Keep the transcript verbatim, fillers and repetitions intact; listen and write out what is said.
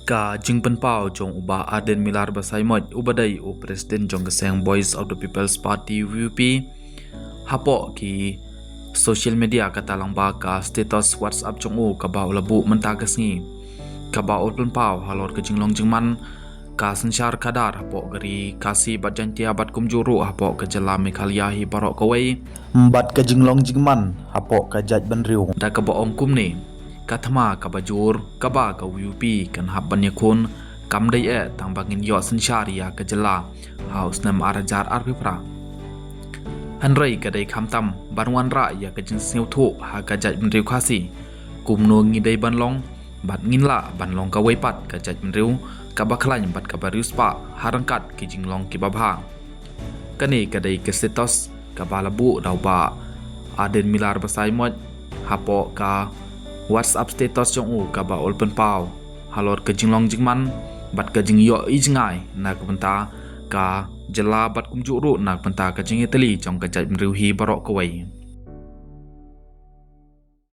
Ka jingpynpaw jong u Bah Ardent Miller Basaiawmoit, uba dei u President jong ka seng Voice of the People's Party, V P P, hapoh ki social media, kata lyngba ka status WhatsApp jong u kaba u la buh mynta ka sngi, kaba u pynpaw halor ka jinglong jingman ka synshar khadar hapoh ka ri Khasi bad Jaintia bad kumjuh ruh hapoh ka jylla Meghalaya hi baroh kawei, bad ka jinglong jingman hapoh ka jaitbynriew, da kaba ong kumne: Ka thma kaba jur kaba ka V P P kan hap ban ïakhun kam dei eh tang ba ngin ïoh synshar ïa ka jylla ha u snem ar hajar arphew phra. Hynrei ka dei khamtam ban wanrah ïa ka jingsngewthuh ha ka jaitbynriew Khasi, kumno ngi dei ban long bad ngin lah ban long kawei pat ka jaitbynriew kaba khlaiñ bad kaba riewspah ha ryngkat ki jinglong kiba bha. Kane ka dei ka status kaba la buh da u Bah Ardent Miller Basaiawmoit hapoh ka WhatsApp status jong u, kaba u la pynpaw halor ka jinglong jingman bad ka jingïohi jngai na ka bynta ka jylla bad kumjuh ruh na ka bynta ka jingïatylli jong ka jaitbynriew hi baroh kawei.